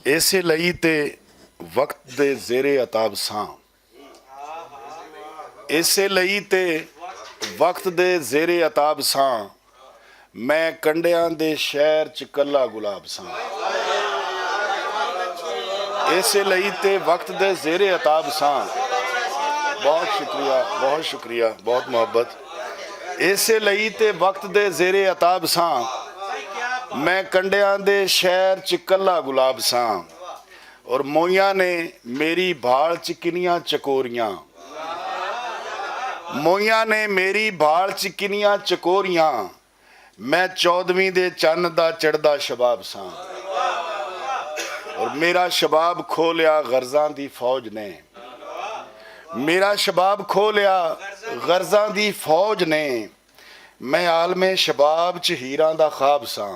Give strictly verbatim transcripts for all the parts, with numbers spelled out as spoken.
ایسے لئی تے وقت دے زیر عتاب ساں۔ ایسے لئی تے وقت دے زیر عتاب ساں۔ میں کنڈیاں دے شہر چ کلا گلاب ساں۔ ایسے لئی تے وقت دے زیر عتاب ساں۔ بہت شکریہ، بہت شکریہ، بہت محبت۔ ایسے لئی تے وقت دے زیر عتاب ساں۔ میں کنڈیاں دے شہر چ کلا گلاب ساں۔ اور موئیاں نے میری بھال چ کنیاں چکوریاں۔ موئیاں نے میری بھال چ کنیاں چکوریاں۔ میں چودویں دے چن دا چڑھدا شباب ساں۔ اور میرا شباب کھو لیا غرضاں دی فوج نے۔ میرا شباب کھو لیا غرضاں دی فوج نے۔ میں عالم شباب چ ہیراں دا خواب ساں۔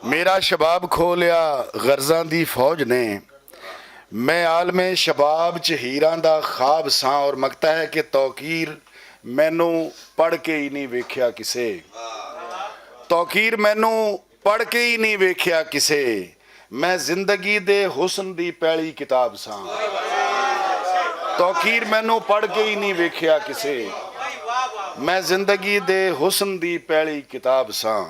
میرا شباب کھو لیا غرضاں دی فوج نے۔ میں عالم شباب چ ہیراں دا خواب ساں۔ اور مکتا ہے کہ توقیر مینوں پڑھ کے ہی نہیں ویکھیا کسے۔ توقیر مینوں پڑھ کے ہی نہیں ویکھیا کسے۔ میں زندگی دے حسن دی پہلی کتاب ساں۔ توقیر مینوں پڑھ کے ہی نہیں ویکھیا کسے۔ میں زندگی دے حسن دی پہلی کتاب ساں۔